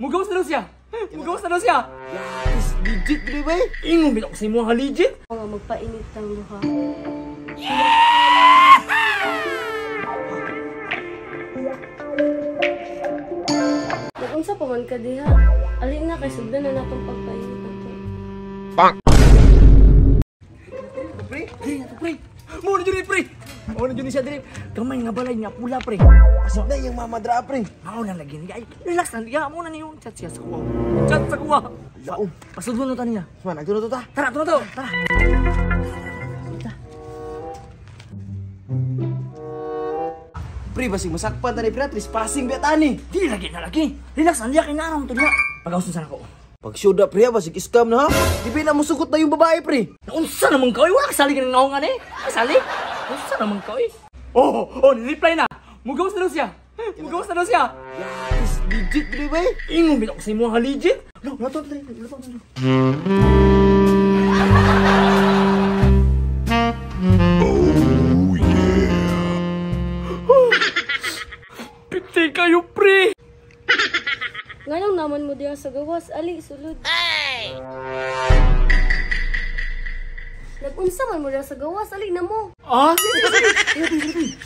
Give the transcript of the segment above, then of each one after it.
Mugawas na daw siya. Mugawas na daw siya. Yes, legit dili ba? Ingon bitaw ko sa imo nga legit. Nga magpainit ang duha. Nag-unsa pa man ka diha? Ali na kay sugdan na natong pagpainit ato. Pre, Pre, pre. Mo na jud pre. Mo na jud siya diri. Gamay nga balay nga pula pre. Asa na yung mama dra pre? Mao na lagi niya. Ay, relax lang niya. Mo na niyo chat siya sa kuwa. Chat sa kuwa. Laom. Pasudlon na ta niya. Man, agto na to ta. Tara, tara to. Tara. Pre, basig masakpan ta ni pre, at least passing ba tani. Di lagi na lagi. Relax lang niya kay naram to diha. Pagawson sana ko. Pag syuda pre, basig scam na ha. Di ba na musugot na yung babae pre? Naunsa naman ka, oy? Wala kasali ka ng naungan eh. Kasali? Unsa naman ka, oy? Oh, oh, ni-reply na. Mugawas na daw siya. Mugawas na daw siya. Yes, legit dili ba? Ingon bitaw ko sa imo nga legit. No, nato dali, nato dali. Oh yeah. Piti kayo, pre. Nganong naman mo diha sa gawas? Ali, sulod. Nag-unsa man mo diha sa gawas? Ali na mo. Ah, sige, sige, sige.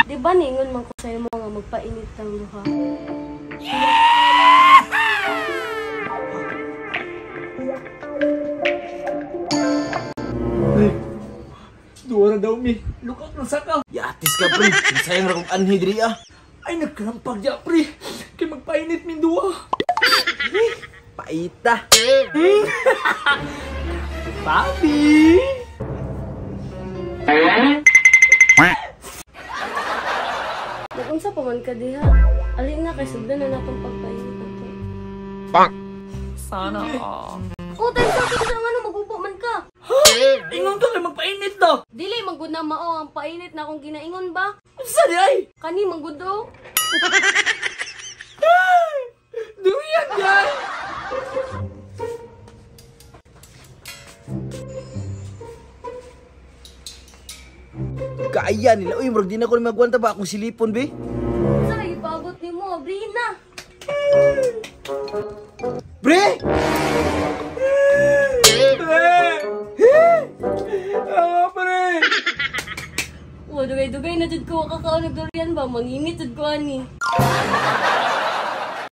Di ba ningon man ko sa imo nga magpainit ang duha? Duwa na daw mi. Look out na saka. Yatis ka pre. Sayang ra kong anhi diri ah. Ay, nagkarampag diya, pre. Kay magpainit min duwa. Paita. Papi! Nag-unsa pa man ka diha? Ali na kay sugdan na natong pagpainit ato. Sana. Oh, time sa akin nga ano, magubo man ka. Ingon ka kay magpainit daw. Dili man gud na mao ang painit na akong ginaingon ba? Unsa di ay? Kani man gud do. Durian yan! Kaya nila. Uy, murag di na ko ni magwanta ba akong silipon be? Unsa lagi paabot nimo? Abrihin na. Pre! Pre! Ah, pre! Oh, dugay-dugay na jud ko kakaon og durian ba? Mangimit jud ko ani.